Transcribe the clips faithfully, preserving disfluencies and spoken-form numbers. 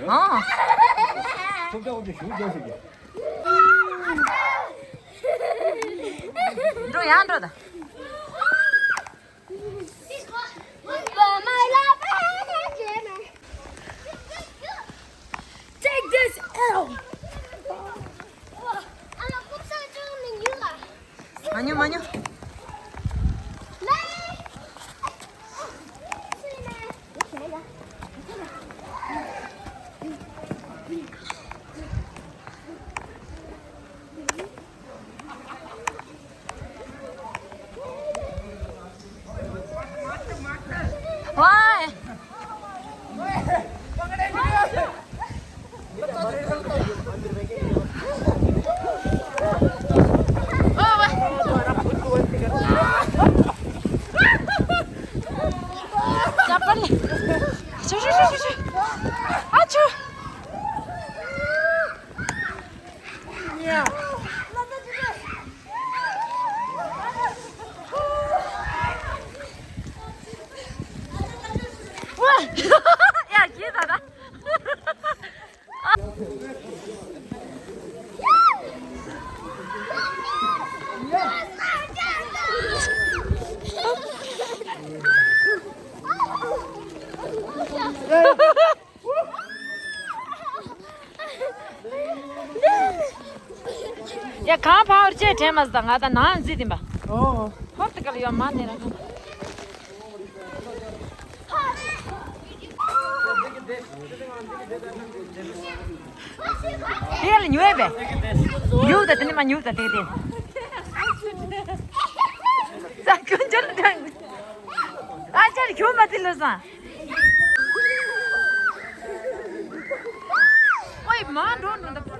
ཨང་། ཐུབ་ཐབས་འོག་ཏུ་ཞུགས་རྒྱག་ཞིག་རྒྱག་འགྲོ་ཡང་འགྲོ་ད། Take this L. མ་ཉོ་མ་ཉོ། ཝའི། ཨོ་ཝའི། ཅ་པ་རེད། ཤུ་ཤུ་ཤུ་ཤུ་ཤུ། ཨ་ཆུ། ཡ་གིས་ད་ད། ཡ་གང་ཕ་བར་ཆད་དྲན་མ་ཟ་ང་ད་ནང་འཛིན་དིན་པ། ཨོ། ཧོར་དེ་ག་ལ་ཡོད་མ་དེ་ར་ཁ། དེ་ལ་ཉོས་པས། ཉུག་ད་དེ་ནི་མ་ཉུག་ད་དེ་དེ། ས་ཁྱོད་ཅར་དྲན། ཨ་ཅར་ཁྱོད་མ་དེ་ལོ་སང་། ཨོའི་མ་འགྲོ་འགྲོ་འདུག་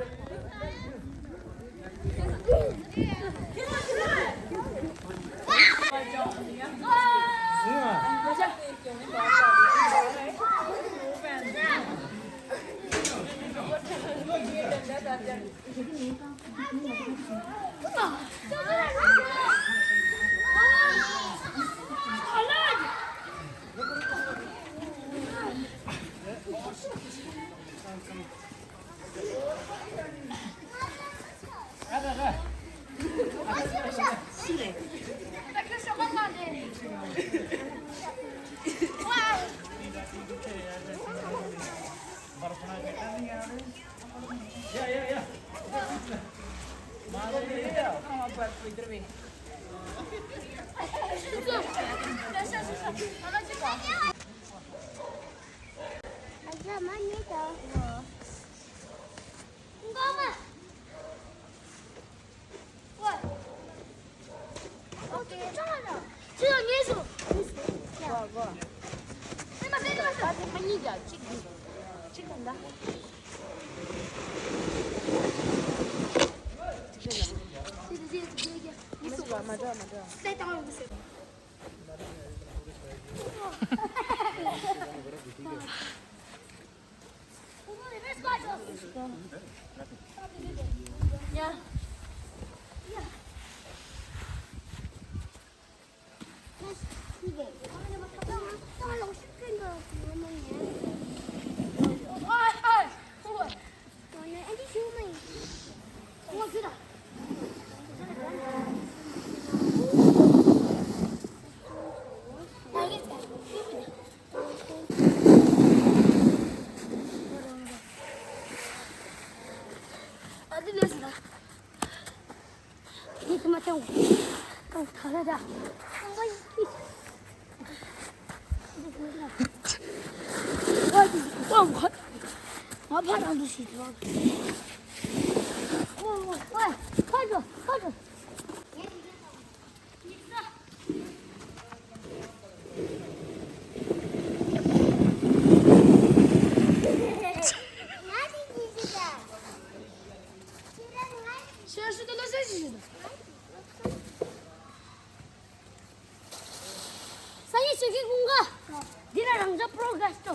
ས་ཡི་ཆུ་ཁྱི་ཀུན་དགའ། འདི་ལ་རང་ཅག་པྲོ་ག་སྟོ།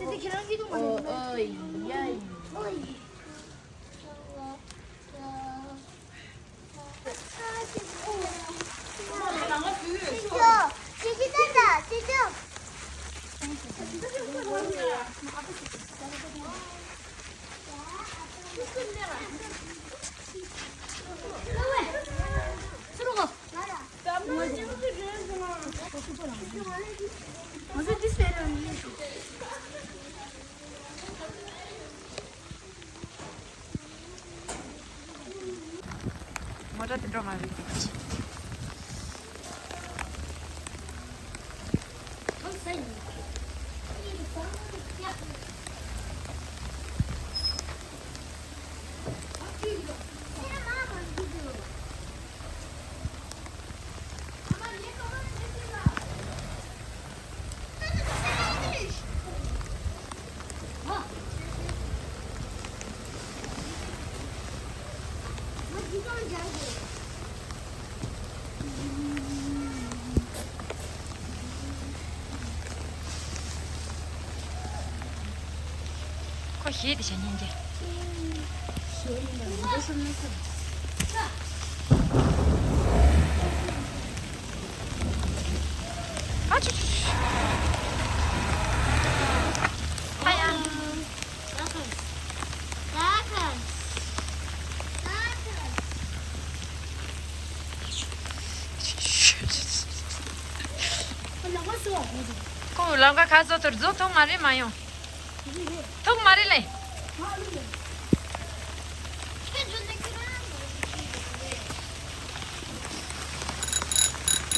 དེ་དེ་ཁྱེད་རང་ཡིད་དུ་མ་འགྲོ། ཨོ་ཨོ་ཡ་ཡ། མོ་ཊ་དེ་འགྲོ་མ་རེད། ཁོ་ཞེད་དེ་བྱ་ཉན་གྱི། ཨ་ཆུ་ཆུ་ཆུ། ཨ་ཡ། ཁོང་ལམ་ཁ་ཁ་བཟོ་ཐུར་བཟོ་ཐུབ་མ་རེད་མ་ཡོང་། ཐུབ་མ་རེད་ལེ།